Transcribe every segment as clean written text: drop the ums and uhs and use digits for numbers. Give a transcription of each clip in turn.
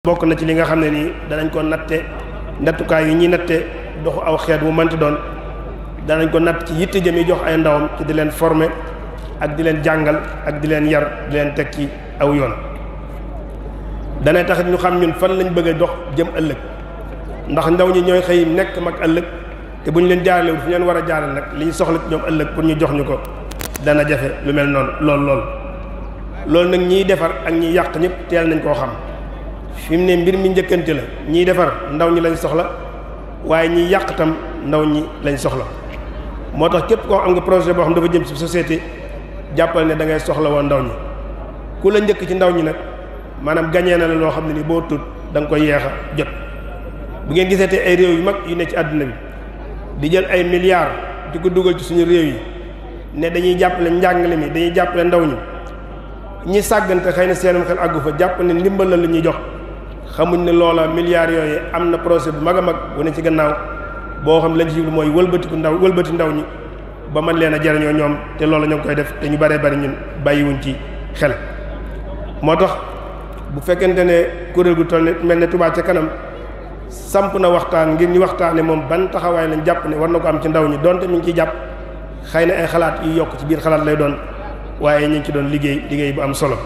bokk na ci li nga xam ne nii danañ ko natte nattukaay yi ñuy natte doxu aw xeet wu mënti doon danañ ko natt ci yitte jëm yi jox ay ndawam ci di leen former ak di leen jàngal ak di leen yar di leen teg ci aw yoon danay tax ñu xam ñun fan lañ bëgg a dox jëm ëllëg ndax ndaw ñi ñooy xëy nekk mag ëllëg te bu ñu leen jaaralewul fi leen war a jaaral nag li ñu soxla ci ñoom ëllëg pour ñu jox ñu ko dana jafe lu mel noonu loolu nag ñiy defar ak ñiy yàq ñëpp teel nañ koo xam fi mu ne mbir mi njëkkante la ñiy defar ndaw ñi lañ soxla waaye ñiy yàq tam ndaw ñi lañ soxla moo tax képp koo am nga projet boo xam dafa jëm ci société jàppal ne da ngay soxla woon ndaw ñi ku la njëkk ci ndaw ñi nag maanaam gañee na la loo xam ne ni boo tut da nga koy yeex a jot bu ngeen gisee te ay réew yu mag yu ne ci àdduna bi di jël ay milliards di ko dugal ci suñu réew yi ne dañuy jàppale njàngale mi dañuy jàppale ndaw ñi sàggante xëy na seenum xel àggu fa jàpp ne ndimbal la ñuy jox xamuñ ne loola milliards yooyu am na projet bu mag a mag bu ne ci gannaaw boo xam lañ ci jublu mooy wëlbati ndaw ñi ba mën leen a jariñoo ñoom te loola ñoo ngi koy def te ñu baree bari ñun bàyyiwuñ ci xel. moo tax bu fekkente ne kuréel gu toll mel ne Touba ca kanam samp na waxtaan ngir ñu waxtaane moom ban taxawaay lañ jàpp ne war na ko am ci ndaw ñi donte mi ngi ciy jàpp xëy na ay xalaat yu yokk ci biir xalaat lay doon waaye ñu ngi ci doon liggéey bu am solo.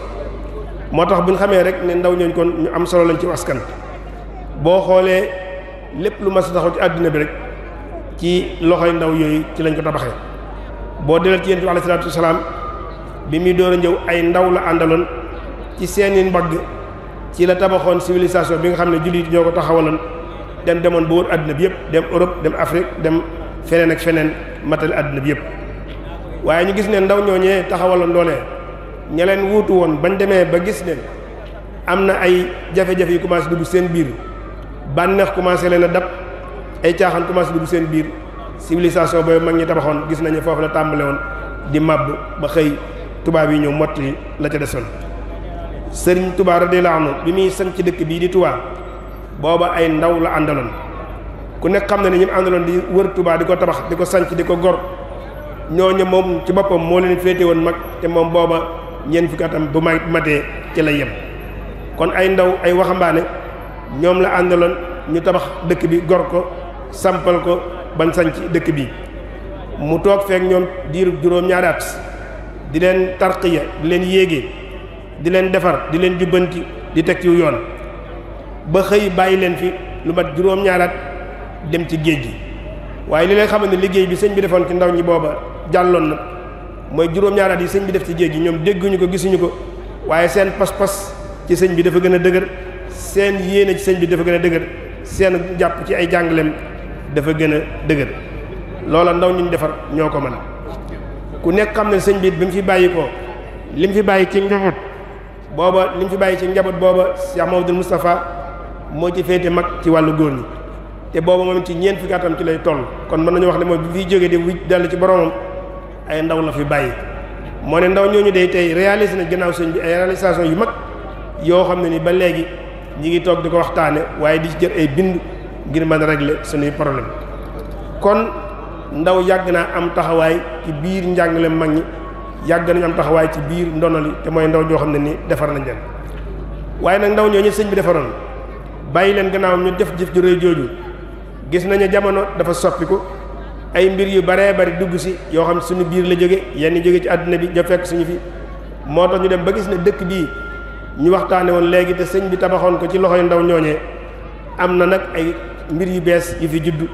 moo tax bu ñu xamee rek ne ndaw ñooñu kon ñu am solo lañ ci askan boo xoolee lépp lu mas a taxaw ci àdduna bi rek ci loxoy ndaw yooyu ci lañ ko tabaxee boo delal ci yonent bi alayhi salaatu wasalaam bi muy door a ñëw ay ndaw la àndaloon ci seeni mbagg ci la tabaxoon civilisation bi nga xam ne jullit ñoo ko taxawaloon demoon ba wër àdduna bi yëpp dem Europe dem Afrique dem feneen ak feneen matal àdduna bi yëpp waaye ñu gis ne ndaw ñooñee taxawaloon loolee ña leen wuutu woon bañ demee ba gis ne am na ay jafe-jafe yu commencé dugg seen biir bànneex commencé leen a dab ay caaxaan commencé dugg seen biir civilisation boobu mag ñi tabaxoon gis nañu foofu la tàmbale woon di màbb ba xëy tubaab yi ñëw motti la ca desoon. Sëriñ Tuubaa radiyallaahu anhu bi muy sanc ci dëkk bii di Tuubaa booba ay ndaw la àndaloon ku nekk xam na ne ñi mu àndaloon di wër Tuubaa di ko tabax di ko sanc di ko gor ñooñu moom ci boppam moo leen féete woon mag te moom booba ñeent fukki atam bu matee ci la yem kon ay ndaw ay waxambaane ñoom la àndaloon ñu tabax dëkk bi gor ko sampal ko ban sanc dëkk bi mu toog feek ñoom diiru juróom-ñaari at di leen tarqiya di leen yéegee di leen defar di leen jubbanti di teg ci yoon ba xëy bàyyi leen fi lu mat juróom-ñaari at dem ci géej gi waaye li leen xamal ne liggéey bi sëñ bi defoon ci ndaw ñi booba jàlloon na mooy juróom-ñaari at yi sëñ bi def ci géej gi ñoom dégguñu ko gisuñu ko waaye seen pas-pas ci sëñ bi dafa gën a dëgër seen yéene ci sëñ bi dafa gën a dëgër seen jàpp ci ay jàngaleem dafa gën a dëgër loola ndaw ñu defar ñoo ko mën ku nekk xam ne sëñ bi bi mu fi bàyyi ko li mu fi bàyyi ci njaboot booba li mu fi bàyyi ci njaboot booba Cheikh Mamadou Moustapha moo ci féete mag ci wàllu góor ñi te booba moom ci ñeent fukki atam ci lay toll kon mën nañu wax ne mooy bi fiy jógee di dellu ci boromam ay ndaw la fi bàyyi moo ne ndaw ñooñu day tey réalisé na gannaaw sëñ bi ay réalisation yu mag yoo xam ne ni ba léegi ñi ngi toog di ko waxtaane waaye di ci jël ay bind ngir mën a régler suñuy problème kon ndaw yàgg naa am taxawaay ci biir njàngale mag ñi yàgg nañu am taxawaay ci biir ndonali te mooy ndaw joo xam ne ni defar nañ leen waaye nag ndaw ñooñu sëñ bi defaroon bàyyi leen gannaaw ñu def jëf ju rëy jooju gis nañu jamono dafa soppiku ay mbir yu baree bari dugg si yoo xam suñu biir la jóge yenn jóge ci àdduna bi ñoo fekk suñu fi moo tax ñu dem ba gis ne dëkk bii ñu waxtaane woon léegi te sëñ bi tabaxoon ko ci loxoy ndaw ñooñee am na nag ay mbir yu bees yu fi juddu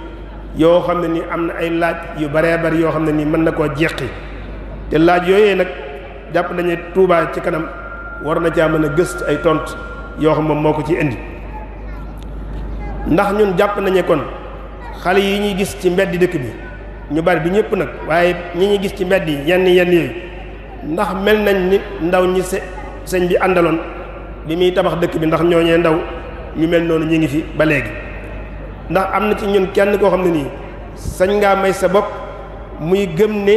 yoo xam ne ni am na ay laaj yu baree bari yoo xam ne nii mën na koo jeqi te laaj yooyee nag jàpp nañu Tuubaa ci kanam war na caa mën a gëstu ay tont yoo xam moom moo ko ci indi ndax ñun jàpp nañu kon xale yi ñuy gis ci mbeddi dëkk bi ñu bari du ñëpp nag waaye ñi ñuy gis ci mbedd yi yenn yooyu ndax mel nañ ni ndaw ñi sëñ bi àndaloon bi muy tabax dëkk bi ndax ñooñee ndaw ñu mel noonu ñu ngi fi ba léegi ndax am na ci ñun kenn koo xam ne nii sañ ngaa may sa bopp muy gëm ne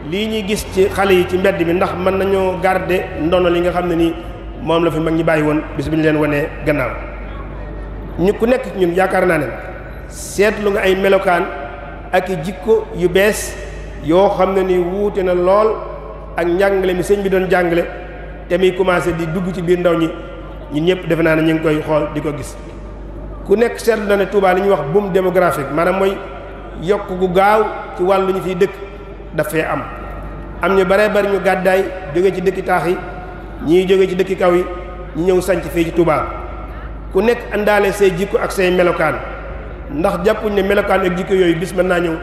lii ñuy gis ci xale yi ci mbedd mi ndax mën nañoo garder ndono li nga xam ne nii moom la fi mag ñi bàyyi woon bis bi ñu leen wanee gannaaw ñu ku nekk ñun yaakaar naa ne seetlu nga ay melokaan ak i jikko yu bees yoo xam ne ni wuute na lool ak njàngale mi sëñ bi doon jàngale te muy commencé di dugg ci biir ndaw ñi ñun ñëpp defe naa ne ñu ngi koy xool di ko gis. ku nekk seetlu na ne Touba li ñuy wax boom démographique maanaam mooy yokk gu gaaw ci wàllu ñu fiy dëkk daf fee am ñu baree bari ñu gàddaay jóge ci dëkki taax yi ñii jóge ci dëkki kaw yi ñu ñëw sanc fii ci Touba ku nekk àndaale say jikko ak say melokaan ndax jàppuñ ne melokaan ak jikko yooyu bis mën naa ñëw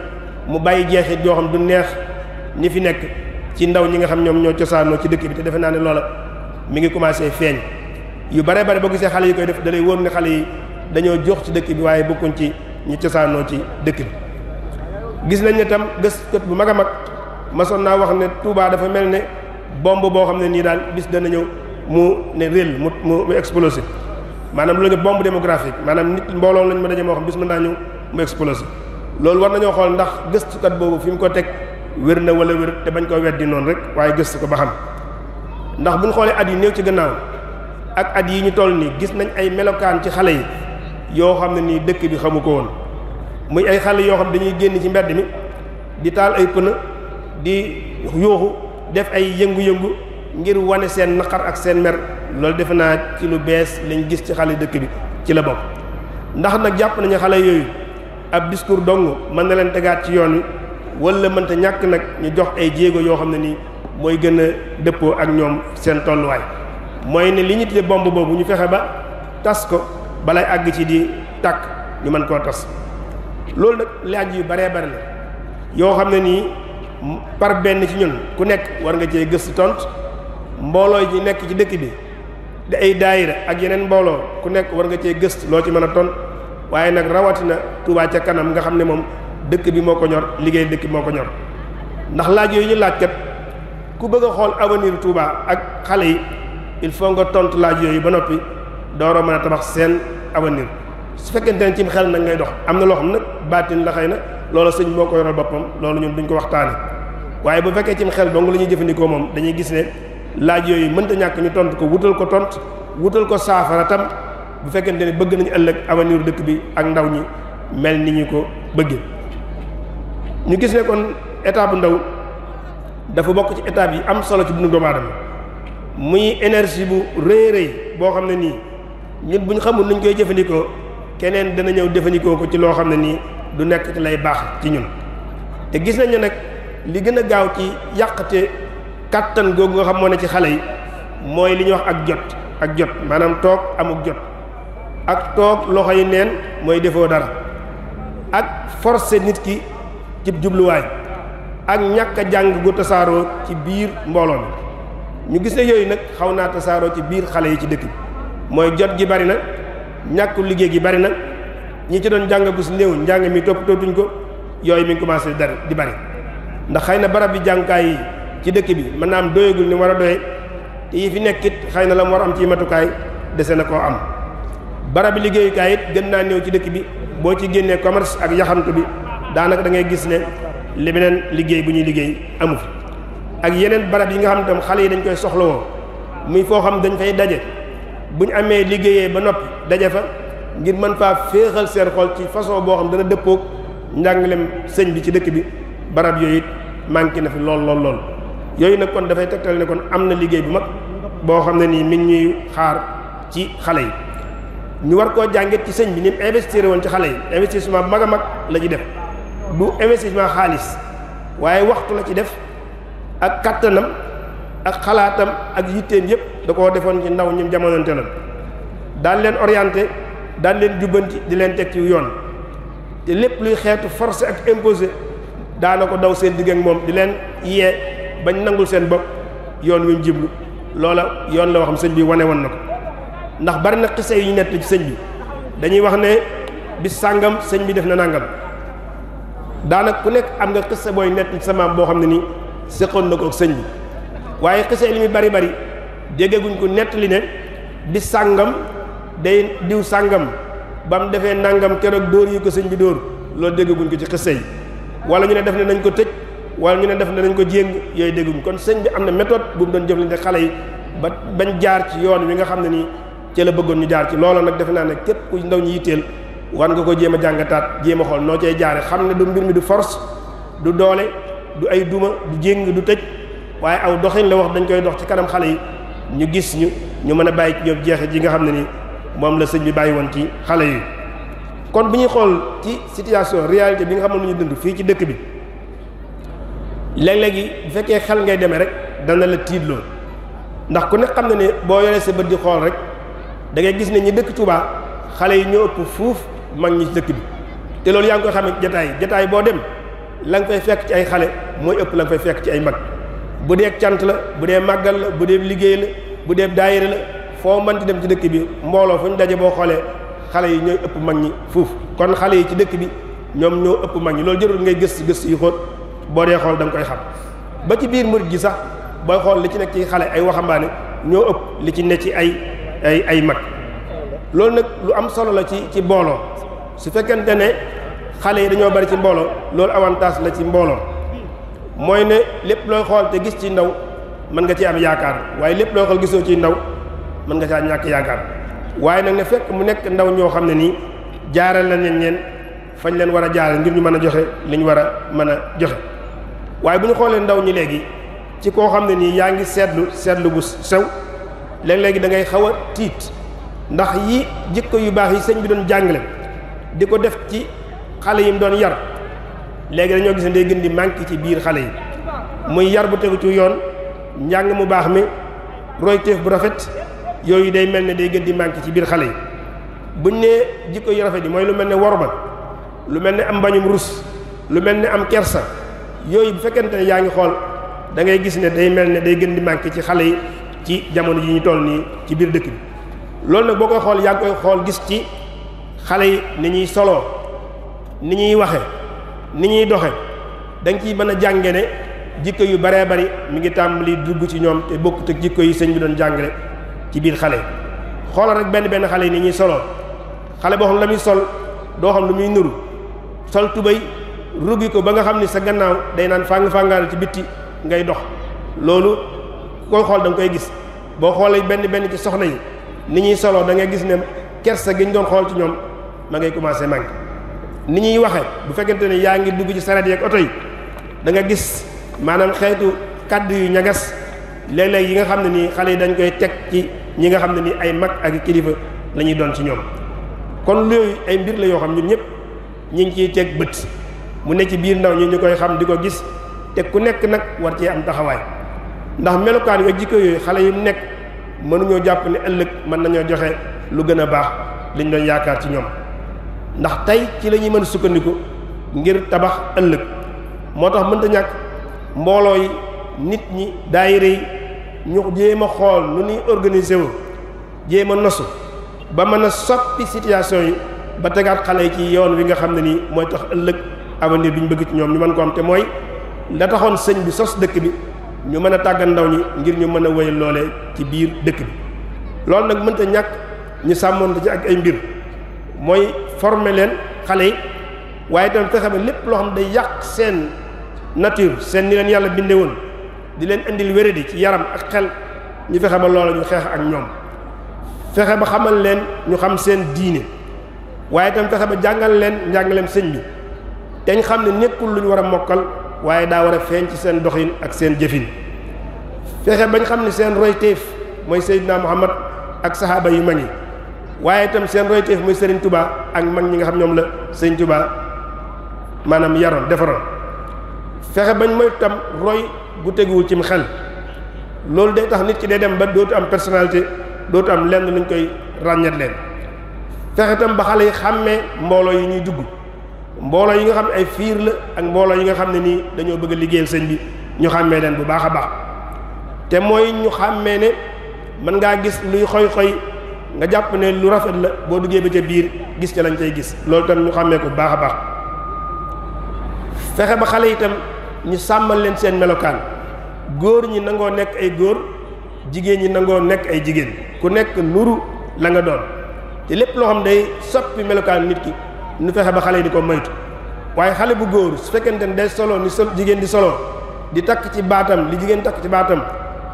mu bàyyi jeexit yoo xam du neex ñi fi nekk ci ndaw ñi nga xam ñoom ñoo cosaanoo ci dëkk bi te defe naa ne loola mi ngi commencé feeñ yu bare bare boo gisee xale yi koy def da lay wóor ne xale yi dañoo jox ci dëkk bi waaye bokkuñ ci ñi cosaanoo ci dëkk bi. gis nañ ne tam gëstukat bu mag a mag masoon naa wax ne Touba dafa mel ne bomb boo xam ne nii daal bis dana ñëw mu ne réel mu explosé maanaam lu ñu bombe démographique maanaam nit mbooloo lañ ma daje moo xam bis mën naa ñëw mu explosé loolu war nañoo xool ndax gëstukat boobu fi mu ko teg wér na wala wér te bañ koo weddi noonu rek waaye gëstu ko ba xam ndax buñ xoolee at yi néew ci gannaaw ak at yi ñu toll nii gis nañ ay melokaan ci xale yi yoo xam ne nii dëkk bi xamu ko woon muy ay xale yoo xam dañuy génn ci mbedd mi di taal ay pëna di yuuxu def ay yëngu-yëngu ngir wane seen naqar ak seen mer loolu defe naa ci lu bees lañ gis ci xale dëkk bi ci la bokk ndax nag jàpp nañu xale yooyu ab discours dong mën na leen tegaat ci yoon wi wala mënta ñàkk nag ñu jox ay jéego yoo xam ne nii mooy gën a dëppoo ak ñoom seen tolluwaay mooy ne li ñu tuddee bomb boobu ñu fexe ba tas ko balay àgg ci di tàkk ñu mën koo tas loolu nag laaj yu baree bari la yoo xam ne nii par benn ci ñun ku nekk war nga cee gëstu tont mbooloo yi nekk ci dëkk bi di ay daayira ak yeneen mbooloo ku nekk war nga cee gëstu loo ci mën a tont waaye nag rawatina Touba ca kanam nga xam ne moom dëkk bi moo ko ñor liggéey dëkk bi moo ko ñor ndax laaj yooyu ñu laaj kat ku bëgg a xool avenir Touba ak xale yi il faut nga tontu laaj yooyu ba noppi dooroo mën a tabax seen avenir su fekkente ne ci xel nag ngay dox am na loo xam nag baatin la xëy na loolu sëñ moo ko yoral boppam loolu ñun duñ ko waxtaane waaye bu fekkee ci xel dong la ñuy jëfandikoo moom dañuy gis ne laaj yooyu mënta ñàkk ñu tontu ko wutal ko saafara tam bu fekkente ne bëgg nañu ëllëg avenir dëkk bi ak ndaw ñi mel ni ñu ko bëggee ñu gis ne kon état bu ndaw dafa bokk ci étape yi am solo ci dundu doomu aadama muy énergie bu rëy rëy boo xam ne nii ñun bu ñu xamul nuñ koy jëfandikoo keneen dana ñëw jëfandikoo ko ci loo xam ne nii du nekk ci lay baax ci ñun te gis nañ ne nag li gën a gaaw ci yàqate kàttan googu nga xam moo ne ci xale yi mooy li ñuy wax ak jot maanaam toog amuk jot ak toog loxo yi neen mooy defoo dara ak forcer nit ki ci jubluwaay ak ñàkk a jàng gu tasaaroo ci biir mbooloo mi ñu gis ne yooyu nag xaw naa tasaaroo ci biir xale yi ci dëkk bi mooy jot gi bari na ñàkku liggéey gi bari na ñi ci doon jàng gus néew njàng mi toppatootuñ ko yooyu mi ngi commencé di bari ndax xëy na barab bi jàngukaay yi ci dëkk bi mën naa am doyagul ni war a doye te yi fi nekkit xëy na la mu war am ci matukaay dese na koo am barab bi liggéeyukaay it gën naa néew ci dëkk bi boo ci génnee commerce ak yaxantu bi daanaka da ngay gis ne li beneen liggéey bu ñuy liggéey amu fi ak yeneen barab yi nga xam ne tam xale yi dañ koy soxlawoo muy foo xam dañ fay daje bu ñu amee liggéeyee ba noppi daje fa ngir mën faa féexal seen xol ci façon boo xam dana dëppoog njàngalem sëñ bi ci dëkk bi barab yooyu it manqué na fi lool yooyu nag kon dafay tegtal ne kon am na liggéey bu mag boo xam ne nii mi ngi ñuy xaar ci xale yi ñu war koo jàngit ci sëñ bi ni mu investir woon ci xale yi investissement bu mag a mag la ci def du investissement xaalis waaye waxtu la ci def ak kattanam ak xalaatam ak yitteem yëpp da koo defoon ci ndaw ñi jamononte loon daan leen orienté daan leen jubbanti di leen teg ci yoon te lépp luy xeetu forcé ak imposé daana ko daw seen digg ak moom di leen yee bañ nangul seen bopp yoon wi mu jiblu loola yoon la waxam sëñ bi wane woon na ko ndax bari na xise yu ñu nett ci sëñ bi dañuy wax ne bis sàngam sëñ bi def na nàngam daanaka ku nekk am nga xise booy nett ci sa maam boo xam ne nii séqoon na ko ak sëñ bi waaye xise li muy bari déggaguñ ko nett li ne bis sàngam day diw sàngam ba mu defee nàngam keroog dóor yi ko sëñ bi dóor loolu déggaguñ ko ci xise yi wala ñu ne def ne nañ ko tëj wala ñu ne def ne nañ ko jéng yooyu dégguñ kon sëñ bi am na méthode bu mu doon jëflante xale yi ba bañ jaar ci yoon wi nga xam ne nii ci la bëggoon ñu jaar ci loolu nag defe naa ne képp ku ndaw ñi yitteel war nga ko jéem a jàngataat jéem a xool noo cay jaare xam ne du mbir mi du force du doole du ay duma du jéng du tëj waaye aw doxin la wax dañ koy dox ci kanam xale yi ñu gis ñu mën a bàyyi ci ñoom jeexit yi nga xam ne ni moom la sëñ bi bàyyi woon ci xale yi. kon bu ñuy xool ci situation réalité bi nga xam ne ñu dund fii ci dëkk bi léeg-léegi bu fekkee xel ngay demee rek dana la tiitloo ndax ku ne xam na ne boo yoree sa bët di xool rek da ngay gis ne ñi dëkk Touba xale yi ñoo ëpp fuuf mag ñi ci dëkk bi te loolu yaa ngi koy xamee jataay boo dem la nga fay fekk ci ay xale mooy ëpp la nga fay fekk ci ay mag bu dee cant la bu dee màggal la bu dee liggéey la bu dee daayira la foo mënti dem ci dëkk bi mbooloo fu ñu daje boo xoolee xale yi ñooy ëpp mag ñi fuuf kon xale yi ci dëkk bi ñoom ñoo ëpp mag ñi loolu jërul ngay gëstu yu xóot boo dee xool da nga koy xam ba ci biir murid gi sax booy xool li ci nekk ci xale ay waxambaane ñoo ëpp li ci ne ci ay mag loolu nag lu am solo la ci mbooloo su fekkente ne xale yi dañoo bari ci mbooloo loolu avantage la ci mbooloo mooy ne lépp looy xool te gis ci ndaw mën nga ci am yaakaar waaye lépp looy xool gisoo ci ndaw mën nga caa ñàkk yaakaar waaye nag ne fekk mu nekk ndaw ñoo xam ne nii jaaral la leen fañ leen war a jaaral ngir ñu mën a joxe li ñu war a mën a joxe waaye bu ñu xoolee ndaw ñi léegi ci koo xam ne nii yaa ngi seetlu bu sew léeg-léegi da ngay xaw a tiit ndax yi jikko yu baax yi sëñ bi doon jàngale di ko def ci xale yi mu doon yar léegi dañoo gis ne day gën di manqué ci biir xale yi muy yar bu tegu ci yoon njàng mu baax mi royteef bu rafet yooyu day mel ne day gën di manqué ci biir xale yi buñ nee jikko yu rafet yi mooy lu mel ne worma lu mel ne am mbañum rus lu mel ne am kersa yooyu bu fekkente ne yaa ngi xool da ngay gis ne day mel ne day gën di manqué ci xale yi ci jamono yi ñu toll nii ci biir dëkk bi loolu nag boo koy xool yaa ngi koy xool gis ci xale yi ni ñuy soloo ni ñuy waxe ni ñuy doxe da nga ciy mën a jànge ne jikko yu baree bari mi ngi tàmbali dugg ci ñoom te bokkut ak jikko yi sëñ bi doon jàngale ci biir xale yi xoolal rek benn xale yi ni ñuy soloo xale boo xam la muy sol doo xam lu muy nuru sol tubéy ruggi ko ba nga xam ni sa gannaaw day naan fàng-fàngaal ci bitti ngay dox loolu koy xool da nga koy gis boo xoolee benn ci soxna yi ni ñuy soloo da ngay gis ne kersa gi ñu doon xool ci ñoom ma ngay commencé manqué ni ñuy waxe bu fekkente ne yaa ngi dugg ci sareet yi ak oto yi da nga gis maanaam xeetu kàddu yu ñagas léeg-léeg yi nga xam ne nii xale yi dañ koy teg ci ñi nga xam ne nii ay mag ak kilifa la ñuy doon ci ñoom kon loolu ay mbir la yoo xam ñun ñëpp ñi ngi ciy teg bët mu ne ci biir ndaw ñi ñu koy xam di ko gis te ku nekk nag war cee am taxawaay ndax melokaan yooyu jikko yooyu xale yu nekk mënuñoo jàpp ne ëllëg mën nañoo joxe lu gën a baax liñ doon yaakaar ci ñoom ndax tey ci la ñuy mën a sukkandiku ngir tabax ëllëg moo tax mënta ñàkk mbooloo yi nit ñi daayira yi ñu jéem a xool nu ñuy organiser wu jéem a nosu ba mën a soppi situation yi ba tegaat xale yi ci yoon wi nga xam ne nii mooy tax ëllëg avenir bi ñu bëgg ci ñoom ñu mën ko am te mooy la taxoon sëñ bi sos dëkk bi ñu mën a tàggat ndaw ñi ngir ñu mën a wéyal loolee ci biir dëkk bi loolu nag mënta ñàkk ñu sàmmoon ci ak ay mbir mooy former leen xale yi waaye itam fexe ba lépp loo xam day yàq seen nature seen ni leen yàlla bindee woon di leen indil wéradi ci yaram ak xel ñu fexe ba loola ñu xeex ak ñoom fexe ba xamal leen ñu xam seen diine waaye itam fexe ba jàngal leen njàngaleem sëñ bi te ñu xam ne nekkul lu ñu war a mokkal waaye daa war a feeñ ci seen doxin ak seen jëfin fexe bañ xam ne seen royteef mooy Seydina Muhammad ak saxaaba yu mag yi waaye itam seen royteef mooy Serigne Touba ak mag ñi nga xam ñoom la Serigne Touba maanaam yaroon defaroon fexe bañ mooy tam roy gu teguwul cim xel loolu day tax nit ki day dem ba dootu am personnalité dootu am lenn luñ koy ràññat leen fexe tam ba xale yi xàmmee mbooloo yi ñuy dugg mbooloo yi nga xam ne ay fiir la ak mbooloo yi nga xam ne nii dañoo bëgg a liggéeyal sëñ bi ñu xàmmee leen bu baax a baax te mooy ñu xàmmee ne mën ngaa gis luy xoy-xoy nga jàpp ne lu rafet la boo duggee ba ca biir gis ca lañ cay gis loolu tam ñu xàmmee ko bu baax a baax fexe ba xale itam ñu sàmmal leen seen melokaan góor ñi nangoo nekk ay góor jigéen ñi nangoo nekk ay jigéen ku nekk nuru la nga doon te lépp loo xam day soppi melokaan nit ki nu fexe ba xale yi di ko moytu waaye xale bu góor su fekkente ne day solo ni sol jigéen di solo di takk ci baatam li jigéen takk ci baatam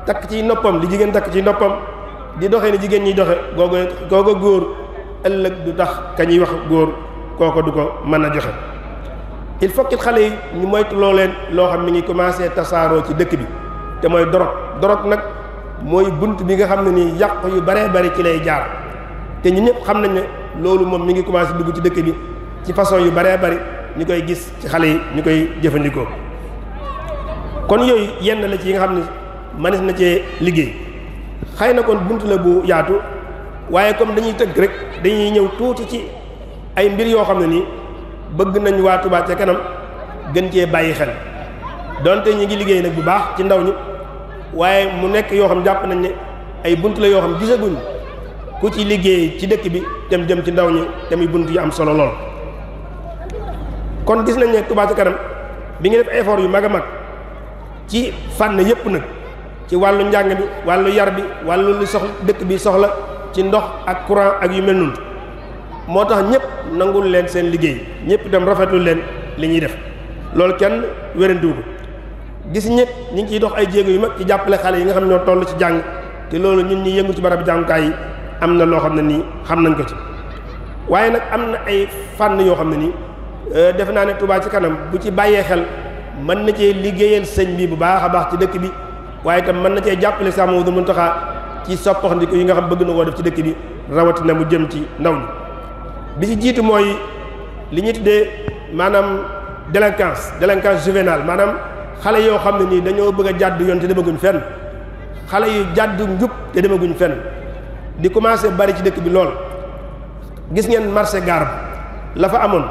takk ci noppam li jigéen takk ci noppam di doxee ni jigéen ñiy doxe googa góor ëllëg du tax ka ñuy wax góor kooko du ko mën a joxe il faut que xale yi ñu moytu loo leen loo xam mi ngi commencé tasaaroo ci dëkk bi te mooy dorog nag mooy bunt bi nga xam ne nii yàq yu baree bari ci lay jaar te ñun ñëpp xam nañ ne loolu moom mi ngi commencé dugg ci dëkk bi ci façon yu baree bari ñu koy gis ci xale yi ñu koy jëfandikoo. kon yooyu yenn la ci yi nga xam ne mënees na cee liggéey xëy na kon bunt la bu yaatu waaye comme dañuy tëgg rek dañuy ñëw tuuti ci ay mbir yoo xam ne nii bëgg nañ waa Touba ca kanam gën cee bàyyi xel donte ñu ngi liggéey nag bu baax ci ndaw ñi waaye mu nekk yoo xam jàpp nañ ne ay bunt la yoo xam gisaguñ ku ci liggéey ci dëkk bi dem jëm ci ndaw ñi te muy bunt yu am solo lool. kon gis nañ ne Touba ca kanam bi ngi def effort yu mag a mag ci fànn yépp nag ci wàllu njàng bi wàllu yar bi wàllu li soxla dëkk bi soxla ci ndox ak courant ak yu mel noonu moo tax ñëpp nangul leen seen liggéey ñëpp dem rafetlu leen li ñuy def loolu kenn wérandiwu ko gis ñëpp ñu ngi ciy dox ay jéego yu mag ci jàppale xale yi nga xam ne ñoo toll ci jàng te loolu ñun ñi yëngu ci barab jàngukaay yi am na loo xam ne nii xam nañ ko ci waaye nag am na ay fànn yoo xam ne nii defe naa ne Touba ci kanam bu ci bàyyee xel mën na cee liggéeyal sëñ bi bu baax a baax ci dëkk bi waaye itam mën na cee jàppale Sëñ Mouhamadou Mountakha ci soppaxndiku yi nga xam bëgg na koo def ci dëkk bi rawatina mu jëm ci ndaw ñi bi ci jiitu mooy li ñuy tuddee maanaam délinquance juvénile maanaam xale yoo xam ne nii dañoo bëgg a jàdd yoon te demaguñ fenn xale yu jàdd njub te demaguñ fenn di commencé bari ci dëkk bi lool gis ngeen marché gaar la fa amoon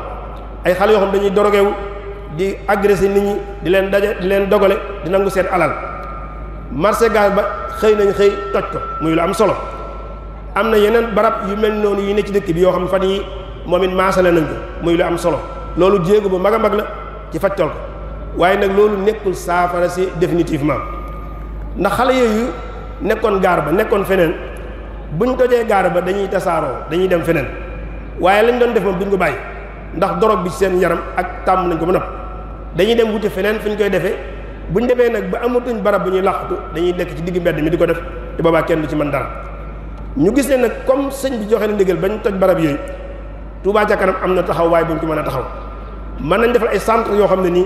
ay xale yoo xam dañuy dorogewu di agressé nit ñi di leen daje di leen dogale di nangu seen alal marché gaar ba xëy nañ xëy toj ko muy lu am solo am na yeneen barab yu mel noonu yi ne ci dëkk bi yoo xam fan yi moom it maasale nañ ko muy lu am solo loolu jéego bu mag a mag la ci fajtal ko waaye nag loolu nekkul saafara si définitivement ndax xale yooyu nekkoon gaar ba nekkoon feneen buñ tojee gaar ba dañuy tasaaroo dañuy dem feneen waaye lañ doon def moom duñ ko bàyyi ndax dorog bi ci seen yaram ak tàmm nañ ko ba nopp dañuy dem wuti feneen fu ñu koy defee buñ demee nag ba amatuñ barab bu ñuy làqatu dañuy nekk ci digg mbedd mi di ko def te boobaa kenn du ci mën dara ñu gis ne nag comme sëñ bi joxe na ndigal bañ toj barab yooyu Touba ca kanam am na taxawaay bu ñu ko mën a taxaw mën nañ defal ay centre yoo xam ne nii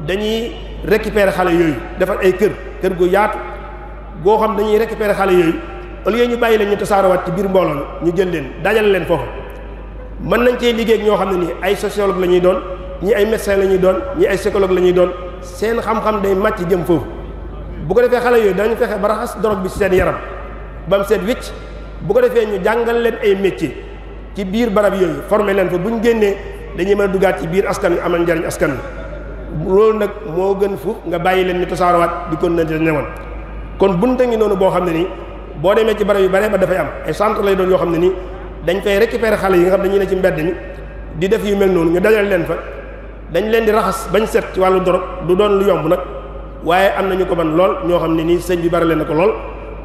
dañuy récupérer xale yooyu defal ay kër gu yaatu goo xam dañuy récupérer xale yooyu au lieu ñu bàyyi leen ñu tasaarowaat ci biir mbooloo ñu jël leen dajale leen foofu mën nañ cee liggéey ak ñoo xam ne nii ay sociologue la ñuy doon ñii ay médecin la ñuy doon ñii ay psychologue la ñuy doon seen xam-xam day màcc jëm foofu bu ko defee xale yooyu dañu fexe ba raxas drogue bi ci seen yaram ba mu seet wicc bu ko defee ñu jàngal leen ay métier ci biir barab yooyu formé leen fa bu ñu génnee dañuy mën a duggaat ci biir askan wi amal njariñ askan wi loolu nag moo gën fu nga bàyyi leen ñu tasaarowaat di kon na di newoon kon bunta ngi noonu boo xam ne nii boo demee ci barab yu bare ba dafay am ay centre lay doon yoo xam ne nii dañ fay récupérer xale yi nga xam dañuy ne ci mbedd mi di def yu mel noonu ñu dajal leen fa dañ leen di raxas bañ set ci wàllu dorog du doon lu yomb nag waaye am na ñu ko ban lool ñoo xam ne nii sëñ bi bari leen na ko lool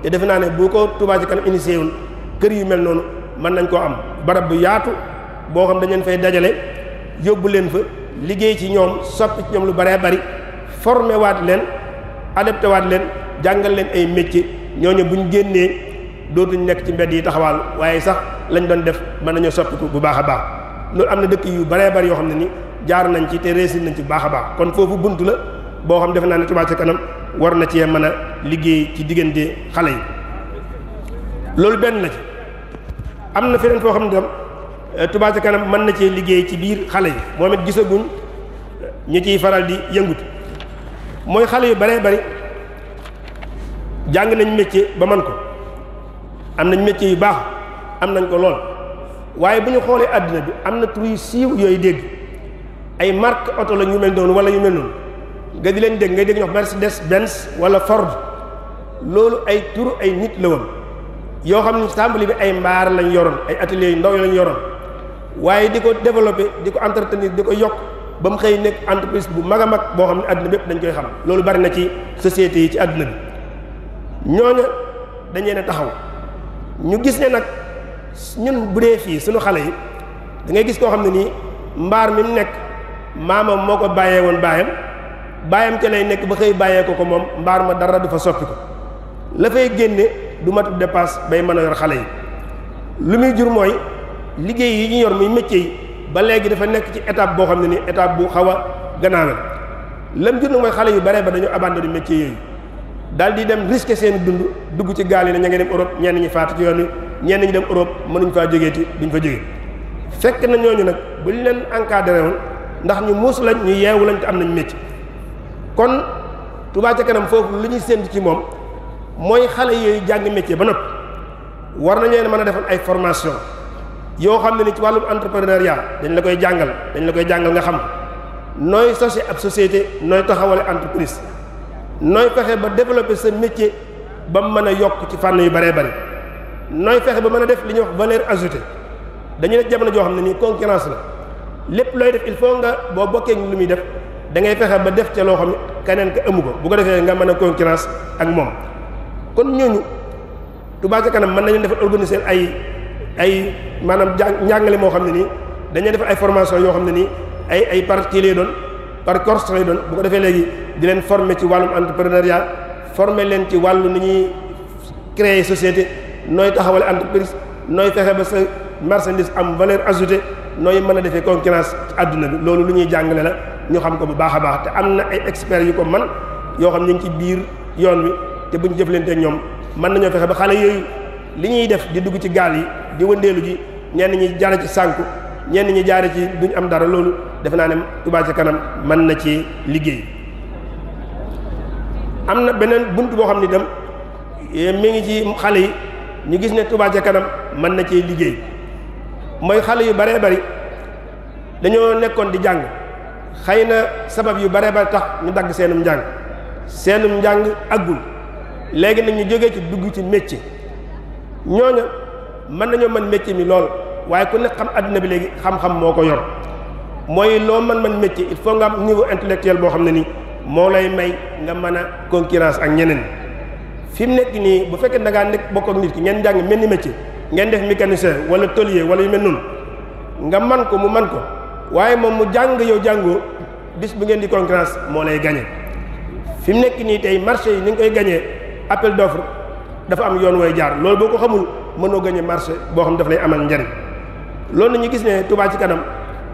te defe naa ne bu ko Touba ci kanam initié woon kër yu mel noonu mën nañ koo am barab bu yaatu boo xam dañ leen fay dajale yóbbu leen fa liggéey ci ñoom soppi ci ñoom lu baree bari formé waat leen adapté waat leen jàngal leen ay métier ñooñu buñ génnee dootuñ nekk ci mbedd yi taxawaal waaye sax lañ doon def mën nañoo soppiku bu baax a baax loolu am na dëkk yu baree bari yoo xam ne ni jaar nañ ci te réussir nañ ci bu baax a baax kon foofu bunt la boo xam defe naa ne Touba ca kanam war na cee mën a liggéey ci diggante xale yi loolu benn la ci am na feneen foo xam ne tam Touba ca kanam mën na cee liggéey ci biir xale yi moom it gisaguñ ñu ciy faral di yëngut mooy xale yu baree bari jàng nañ métier ba man ko am nañ métier yu baax am nañ ko lool waaye bu ñu xoolee àddina bi am na tur yu siiw yooyu dégg ay marque oto la ñu mel noonu wala yu mel noonu nga di leen dégg ngay dégg ñox Mercedes Benz wala Ford loolu ay tur ay nit la woon yoo xam ne tàmbali bi ay mbaar lañ yoroon ay ateliers yu ndaw lañ yoroon waaye di ko développer di ko entretenir di ko yokk ba mu xëy nekk entreprise bu mag a mag boo xam ne àddina bépp dañ koy xam loolu bari na ci sociétés yi ci àddina bi ñooña dañ leen a taxaw ñu gis ne nag ñun bu dee fii suñu xale yi da ngay gis koo xam ne nii mbaar mi mu nekk maamam moo ko bàyyee woon baayam ca lay nekk ba xëy bàyyee ko moom mbaar ma dara du fa soppi ko la fay génne du matu dépasse bay mën a yor xale yi lu muy jur mooy liggéey yi ñu yor muy métier yi ba léegi dafa nekk ci étape boo xam ne ni étape bu xaw a gannaawal lam jur na mooy xale yu bare ba dañoo abandonné métier yooyu daal di dem risquer seen dund dugg ci gaal yi ne ña ngi dem Europe ñenn ñi faatu ci yoon wi ñenn ñi dem Europe mënuñ faa jógeeti duñ fa jóge fekk na ñooñu nag buñ leen encadré woon ndax ñu muus lañ ñu yeewu lañ te am nañ métier. kon Touba ca kanam foofu li ñuy séntu ci moom mooy xale yooyu jàng métier ba noppi war nañu leen mën a defal ay formation yoo xam ne ni ci wàllum entrepreneuriat dañ la koy jàngal nga xam nooy sosé ab société nooy taxawale entreprise nooy fexe ba développer sa métier ba mu mën a yokk ci fànn yu bëree bëri nooy fexe ba mën a def li ñuy wax valeur ajoutée dañu ne jamono joo xam ne nii concurrence la lépp looy def il faut nga boo bokkee lu muy def da ngay fexe ba def ca loo xam ne keneen ka amu ko bu ko defee nga mën a concurrence ak moom. kon ñooñu Touba ca kanam mën nañu defal organiser ay maanaam njàngale moo xam ne nii dañuy def ay formation yoo xam ne nii ay par kii lay doon par course lay doon bu ko defee léegi di leen former ci wàllum entrepreneuriat former leen ci wàllu ni ñuy créer société nooy taxawale entreprise nooy fexe ba sa marchandise am valeur ajoutée nooy mën a defee concurrence ci àdduna bi loolu lu ñuy jàngale la ñu xam ko bu baax a baax te am na ay experts yu ko man yoo xam ñu ngi ci biir yoon wi te bu ñu jëflanteeg ñoom mën nañoo fexe ba xale yooyu li ñuy def di dugg ci gaal yi di wëndeelu ji ñenn ñi jaare ci sànku ñenn ñi jaare ci duñ am dara loolu defe naa ne Touba ca kanam mën na ci liggéey. am na beneen bunt boo xam ne itam mi ngi ci xale yi ñu gis ne Touba ca kanam mën na cee liggéey mooy xale yu baree bari dañoo nekkoon di jàng xëy na sabab yu baree bari tax ñu dagg seenum njàng aggul léegi nag ñu jógee ci dugg ci métier ñooña mën nañoo mën métier mi lool waaye ku nekk xam adduna bi léegi xam-xam moo ko yor mooy loo mën métier il faut nga am niveau intellectuel boo xam ne nii moo lay may nga mën a concurrence ak ñeneen fi mu nekk nii bu fekkee da ngaa nekk bokk ak nit ki ngeen jàng mel ni métier ngeen def mécanicien wala tôlier wala yu mel noonu nga man ko mu man ko waaye moom mu jàng yow jàngoo bis bu ngeen di concurrence moo lay gagné fi mu nekk nii tey marché yi ni nga koy gagné appel d'offre dafa am yoon way jaar loolu boo ko xamul mënoo gagné marché boo xam daf lay amal njariñ loolu ñu gis ne Touba ci kanam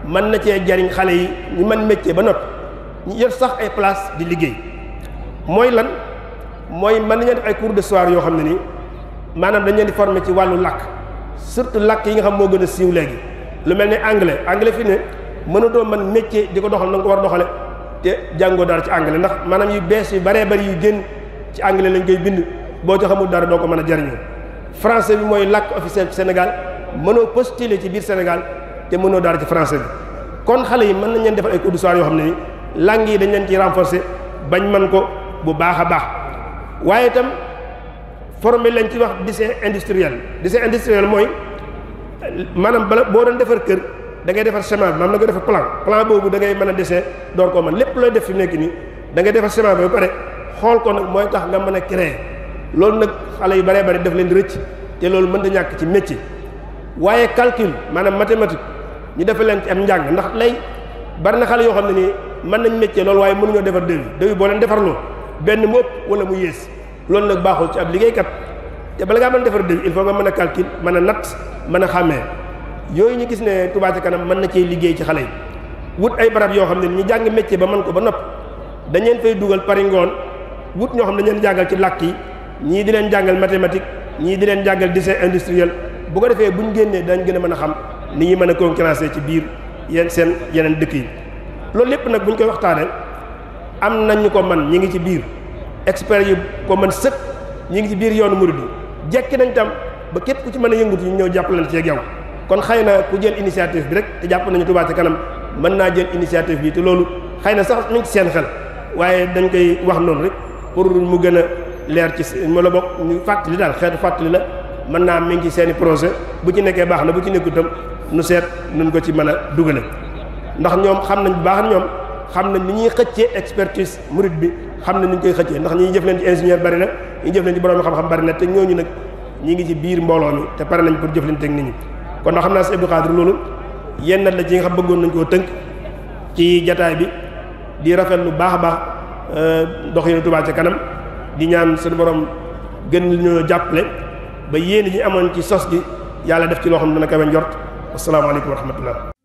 mën na cee jariñ xale yi ñu mën métier ba noppi ñu yor sax ay place di liggéey mooy lan mooy mën nañu def ay cours de soir yoo xam ne nii maanaam dañ leen di former ci wàllu làkk surtout làkk yi nga xam moo gën a siiw léegi lu mel ne anglais fi ne mënatoo mën métier di ko doxal na nga ko war a doxale te jàngoo dara ci anglais ndax maanaam yu bees yu baree bari yu génn ci anglais lañ koy bind boo ci xamul dara doo ko mën a jariñoo français bi mooy làkk officiel ci Sénégal mënoo postuler ci biir Sénégal te mënoo dara ci français bi kon xale yi mën nañ leen defal ay cours de soir yoo xam ne ni langue yi dañ leen ci renforcer bañ mën ko bu baax a baax waaye itam former leen ci wax dessin industriel mooy maanaam bala boo doon defar kër da ngay defar schéma bi maanaam da ngay defar plan boobu da ngay mën a dessin door koo mën lépp looy def fi nekk nii da ngay defar schéma bi ba pare xool ko nag mooy tax nga mën a créer loolu nag xale yu baree bari def leen di rëcc te loolu mën da ñàkk ci métier waaye calcul maanaam mathématique ñu defal leen ci am njàng ndax lay bari na xale yoo xam ne nii mën nañ métier loolu waaye mënuñoo defar devis boo leen defarloo benn mu ëpp wala mu yées loolu nag baaxul ci ab liggéeykat te bala ngaa mën a defar devis il faut nga mën a calcul mën a natt mën a xàmmee yooyu ñu gis ne Touba ca kanam mën na cee liggéey ci xale yi wut ay barab yoo xam ne ñu jàng métier ba mën ko ba nopp dañ leen fay dugal pari ngoon wut ñoo xam ne dañ leen jàngal ci làkk yi ñii di leen jàngal mathématique ñii di leen jàngal dessin industriel bu ko defee buñ génnee dañ gën a mën a xam ni ñuy mën a concurrencer ci biir seen yeneen dëkk yi loolu lépp nag buñ koy waxtaanee am nañ ñu ko man ñi ngi ci biir experts yu ko mën sëkk ñi ngi ci biir yoonu murid jekki nañ tam ba képp ku ci mën a yëngutu ñu ñëw jàppalante ci ak yow kon xëy na ku jël initiative bi rek te jàpp nañu Touba ca kanam mën naa jël initiative bi te loolu xëy na sax mi ngi ci seen xel waaye dañ koy wax noonu rek pour mu gën a leer ci ma la bokk ñu fàttali daal xeetu fàttali la mën naa mi ngi ci seeni projet bu ci nekkee baax na bu ci nekku itam nu seet nun ko ci mën a dugale ndax ñoom xam nañ bu baax ñoom xam nañ ni ñuy xëccee expertise murid bi xam nañ ni ñu koy xëccee ndax ñi jëf leen ci ingénieur bari na ñi jëf leen ci borom xam-xam bari na te ñooñu nag ñi ngi ci biir mbooloo mi te pare nañ pour jëf leen teg nit ñi kon ndax xam naa si Abdou Khadre loolu yenn la ci nga xam bëggoon nañ koo tënk ci jataay bi di rafet lu baax a baax doxinu Touba ca kanam di ñaan suñu borom gën ñoo jàppale ba yéen ñi amoon ci sos gi yàlla def ci loo xam ne dana kawe njort asalaamaaleykum wa rahmatullah